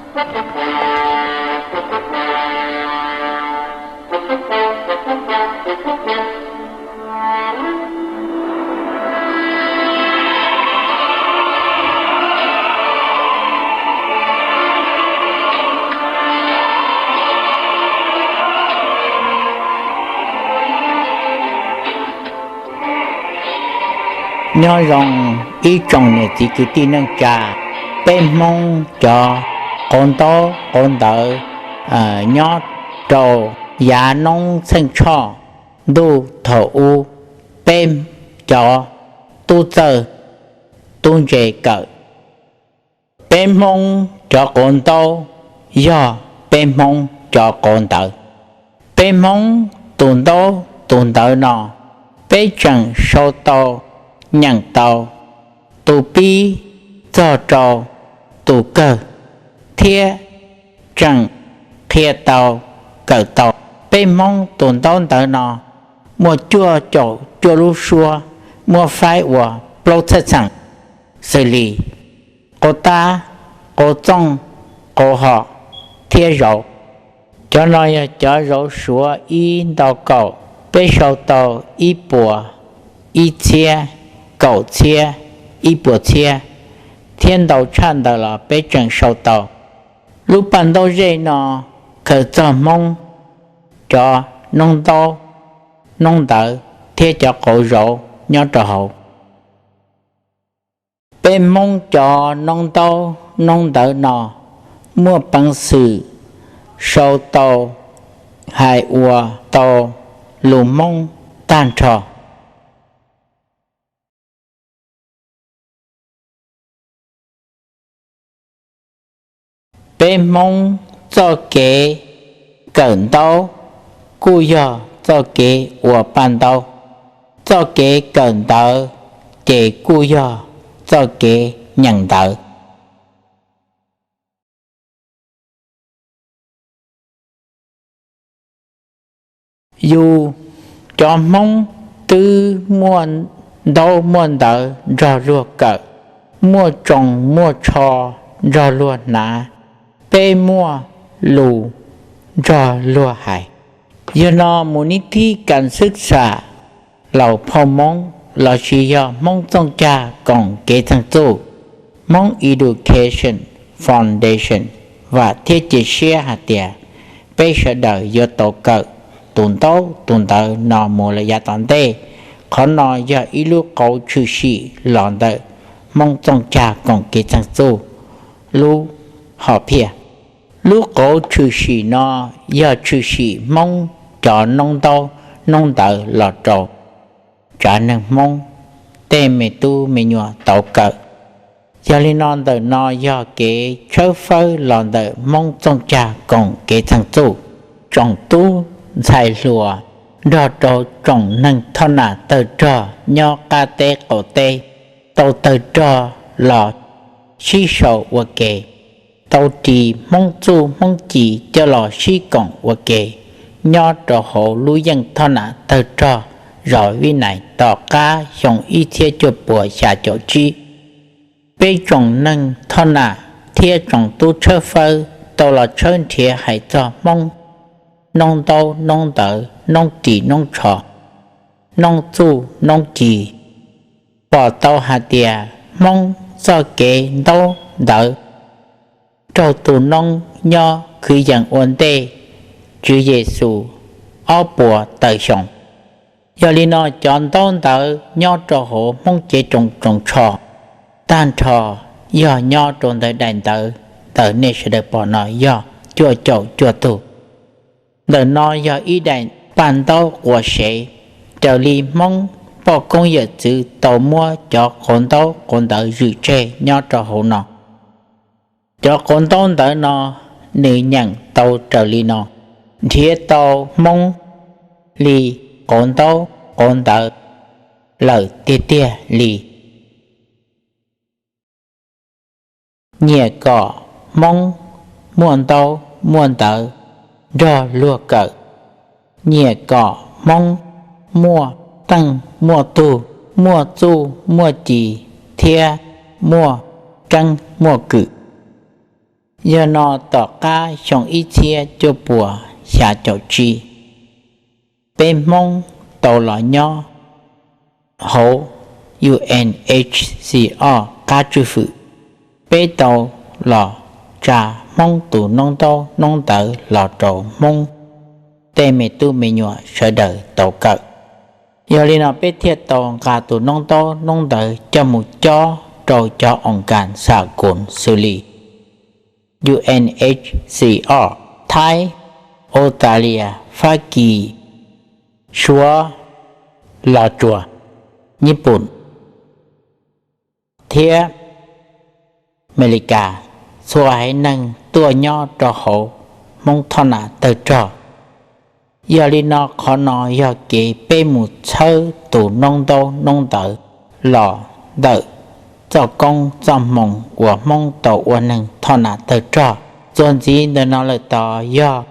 Nyob zoo ib tsoom niam txiv kwv tij neej tsa, peb Hmoob cov quav ntaub quav ntawv nyob rau yav noob Txheej Tshoj ntuj thaum ub, peb cov tub txawj tub ntse kawm. Peb Hmoob cov quav ntaub yog peb Hmoob cov quav ntawv. Peb Hmoob tus ntaub tus ntawv no, peb tseem sau tau, nyeem tau, tus pib txog rau tus kawg, thiab tseem qhia tau, kawm tau. Peb Hmoob tus ntaub ntawv no muaj cuaj caum cuaj lub suab, muab faib ua plaub txhaj txheem, xws li quav tab, quav txooj, quav hom thiab zauv. Cov no yog cov zauv Suav ib ntau kaum, peb sau tau ib puas, ib txhiab, kaum txhiab, ib puas txhiab, thiab ntau tshaj ntawd los peb tseem sau tau. Lub paj ntaub zej no khaws txog Hmoob cov noob ntaub noob ntawv thiab cov quav zauv nyob rau hauv. Peb Hmoob cov noob ntaub noob ntawv no muaj peev xwm sau tau, hais ua tau lus Hmoob tag nrho. Peb Hmoob txoj kev kawm ntaub kuj yog txoj kev ua paj ntaub, txoj kev kawm ntawv ces kuj yog txoj kev nyeem ntawv. Yus cov Hmoob twb muaj ntaub muaj ntawv nrog luag kawm, muaj tsoos muaj tsho nrog luag hnav, peb muaj lus nrog luag hais. Yog no mus nib thib kas xwb xam laus phauj Hmoob lossis yog Hmoob Txooj Cag Koom Kev Txheej Txuj, Hmoob Education Foundation vam thiab cia siab hais tias peb sawv daws yuav tau kawm tus ntaub tus ntawv no mus lawm yav tom ntej. Qhov no yog ib lub qauv tshwm sim los ntawm Hmoob Txooj Cag Koom Kev Txheej Txuj lub hom phiaj. Lub qauv tshwm sim no yog tshwm sim Hmoob cov noob ntaub noob ntawv los rau tsav neeg Hmoob tej me tub me nyuam tau kawm. Yog li no ntawm no yog kev tshawb fawb los ntawm Hmoob Txooj Cag Koom Kev Txheej Txuj. Tsoom tub ntxhais hluas nrog rau tsoom neeg thoj nam tawg rog nyob qab teb qaum teb tau tawg rog los sib sau ua ke, tau ris Hmoob txuj Hmoob ci coj los sib koom ua ke nyob rau hauv lub yeej thoj nam tawg rog zos Vib Nais tom qab xyoo ib txhiab cuaj puas xya caum tsib. Peb tsoom neeg thoj nam thiab tsoom tub tshawb fawb tau los tshawb nrhiav hais txog Hmoob noob ntaub noob ntawv, noob ris noob tsho, noob txuj noob ci, pom tau hais tias Hmoob txoj kev ntaub ntawv raug tus noob nyob kwv yees ua ntej Tswv Yexus ob puas tawm xyoo. Yog li no cov ntaub ntawv nyob rau hauv Hmoob cev tsoos tsoos tsho tag nrho yog nyob rau ntawm daim ntawv ntawm nej sawv daws pom no yog cuaj caum cuaj tug. Ntawm no yog ib daim paj ntaub quas sev, raws li Hmoob poj koob yawm txwv tau muab cov quav ntaub quav ntawv zwm tseg nyob rau hauv no. Cov quav ntaub ntawv no nws nyeem tau raws li no, nrhiav tau Hmoob li quav ntaub quav ntawv lawm tiag tiag li. Nyiam kom Hmoob muaj ntaub muaj ntawv nrog luag kawm. Nyiam kom Hmoob muaj teej muaj tug, muaj txuj muaj ci thiab muaj keeb muaj kwm. Yog no tom qab xyoo ib txhiab cuaj puas xya caum tsib, peb Hmoob tau los nyob hauv U N H C R qab tswj hwm, peb tau los tsa Hmoob tus noob ntaub noob ntawv los rau Hmoob tej me tub me nyuam sawv daws tau kawm. Yog li no peb thiaj tau nqa tus noob ntaub noob ntawv coj mus cob rau cov oos kas xa koos xws li U N H C R, Thaib, Australia, Fab Kis, Suav, Los Tsuas, Nyij Pooj thiab Amelikas, txhua haiv neeg tuaj nyob rau hauv Hmoob Thoj Nam Tawg Rog. Yog li no qhov no yog kev peb mus txhawb tus noob ntaub noob ntawv los ntawm txoj koob txoj hmoo uas Hmoob tau ua neeg Thoj Nam Tawg Rog. Txuas ntxiv ntawm no lawm tod yog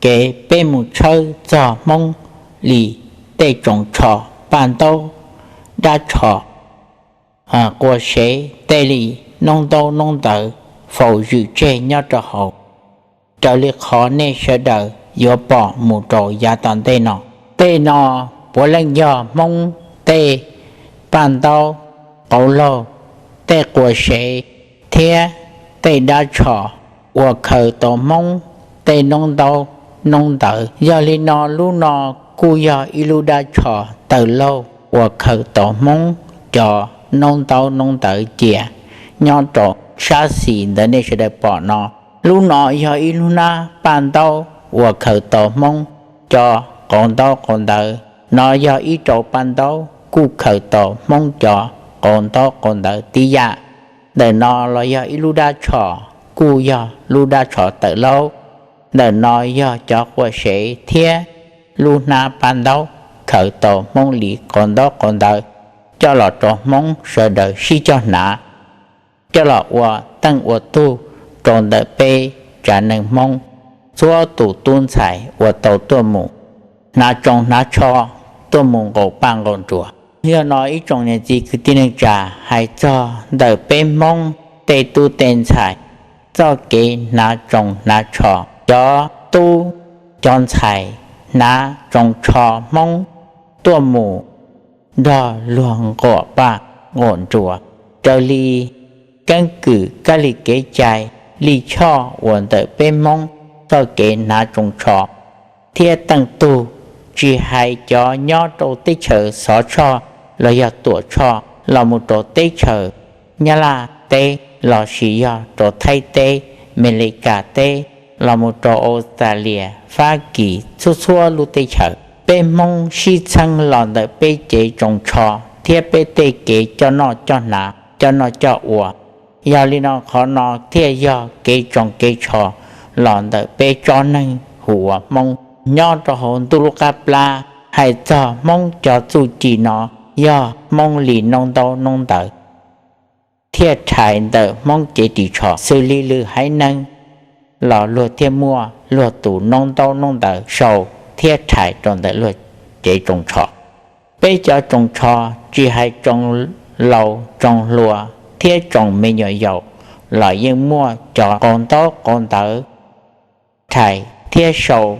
kev peb mus tshawb txog Hmoob li tej tsoos tsho, paj ntaub, dab tsho, quas sev, tej li noob ntaub noob ntawv faus zwm tseg nyob rau hauv, raws li qhov nej sawv daws yuav pom mus rau yav tom ntej no. Tej no puav leej yog Hmoob tej paj ntaub, qauv laug, tej quas sev thiab tej dab tsho uas khaws tau Hmoob tej noob ntaub noob ntawv. Yog li no lub no kuj yog ib lub dab tsho tawm laug uas khaws tau Hmoob cov noob ntaub noob ntawv cia nyob rau sab xis ntawd nej sawv daws pom no. Lub no yog ib lub hnab paj ntaub uas khaws tau Hmoob cov qauv ntaub qauv ntawv. No yog ib rau paj ntaub kuj khaws tau Hmoob cov qauv ntaub qauv ntawv tib yam. Ntawm no los yog ib lub dab tsho, kuj yog lub dab tsho tawm laug. Ntawm no yog cov quas sev thiab lub hnab paj ntaub khaws tau Hmoob li qauv ntaub qauv ntawv coj los rau Hmoob sawv daws sib cog hnav, coj los ua teej ua tug rau ntawm peb tsav neeg Hmoob txhua tus tub ntxhais uas tau tuaj mus hnav tsoos hnav tsho, tuaj mus nqaus paj nqaus nruas. Yog no ib tsoom niam txiv kwv tij neej tsa, hais txog ntawm peb Hmoob tej tub tej ntxhais txoj kev hnav tsoos hnav tsho, cov tub cov ntxhais hnav tsoos tsho Hmoob tuaj mus nrog luag nqaus paj nqaus nruas, raws li keeb kwm kab li kev cai li choj uas ntawm peb Hmoob txoj kev hnav tsoos tsho thiab teej tug, tsis hais cov nyob rau teb chaws Xov Tshoj los yog Tuam Tshoj los mus rau teb chaws Nyab Laj teb lossis yog rau Thaib teb, Amelikas teb, los mus rau Australia, Fab Kis, txhua txhua lub teb chaws. Peb Hmoob sib txheeb los ntawm peb cev tsoos tsho thiab peb tej kev coj noj coj hnav, coj noj coj ua. Yog li no qhov no thiaj yog kev tsoos kev tsho los ntawm peb tsob neeg hu ua Hmoob nyob rau hauv ntuj lub qab plab. Hais txog Hmoob cov txuj ci no yog Hmoob li noob ntaub noob ntawv thiaj rhais ntawm Hmoob cev ris tsho, xws li lwm haiv neeg los luag thiaj muaj luag tus noob ntaub noob ntawv sau thiab rhais rau ntawm luag cev tsoos tsho. Peb cov tsoos tsho tsis hais tsoos laus tsoos hluas thiab tsoos me nyuam yaus los yeej muaj cov qauv ntaub qauv ntawv rhais thiab sau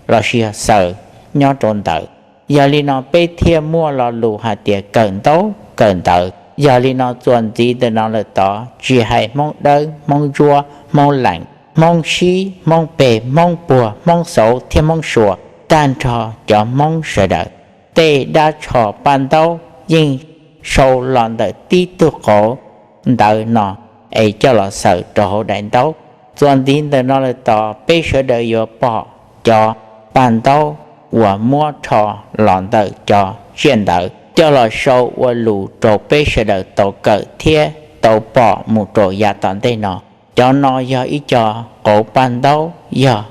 lossis yog xaws nyob rau ntawd. Yog li no peb thiaj muaj lo lus hais tias kawm ntaub kawm ntawv. Yog li no txuas ntxiv ntawm no lawm tod tsis hais Hmoob Dawb, Hmoob Ntsuab, Hmoob Lees, Hmoob Sib, Hmoob Peg, Hmoob Puag, Hmoob Xauv thiab Hmoob Sua, tag nrho cov Hmoob sawv daws, tej dab tsho paj ntaub yeej sau los ntawm tib tug qauv ntawv no es coj los xaws rau hauv daim ntaub. Txuas ntxiv ntawm no lawm tod peb sawv daws yuav pom cov paj ntaub uas muab rho los ntawm cov tsiaj ntawv coj los sau ua lus rau peb sawv daws tau kawm thiab tau pom mus rau yav tom ntej no. Cov no yog ib co qauv paj ntaub yog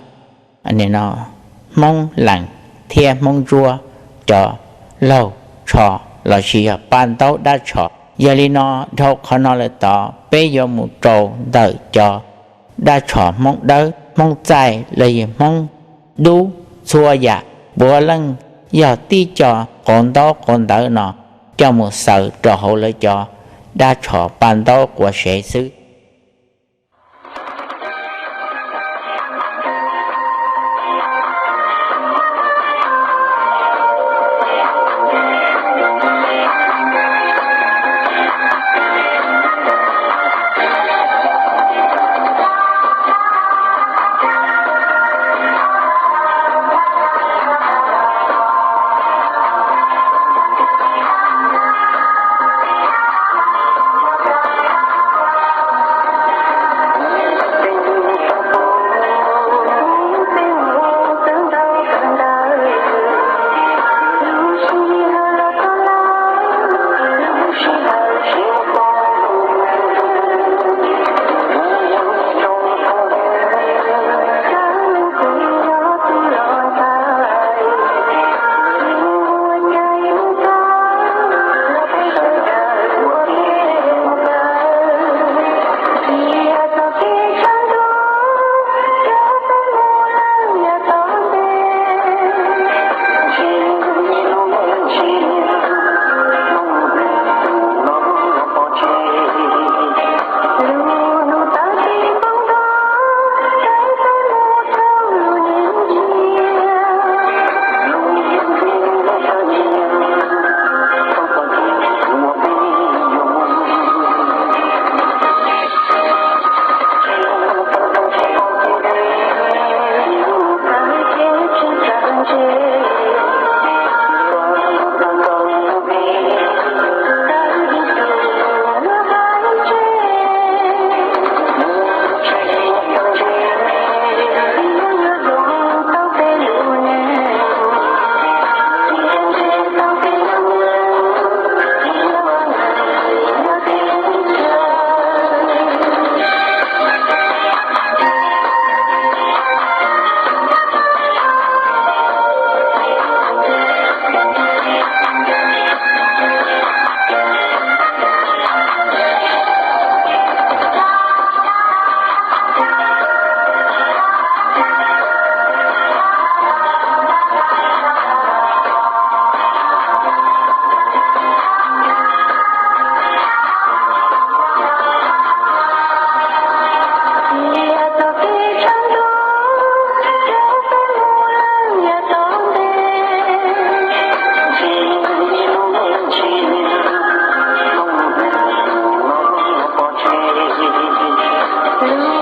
Hmoob Lees thiab Hmoob Ntsuab cov laug tsho lossis yog paj ntaub dab tsho. Yog li no dhau qhov no lawm tod peb yuav mus rau ntawm cov dab tsho Hmoob Dawb, Hmoob Txaij los yog Hmoob Dub, txhua yam puav leej yog tib co qauv ntaub qauv ntawv no coj mus xaws rau hauv lawv cov dab tsho paj ntaub quas sev xwb. Xwb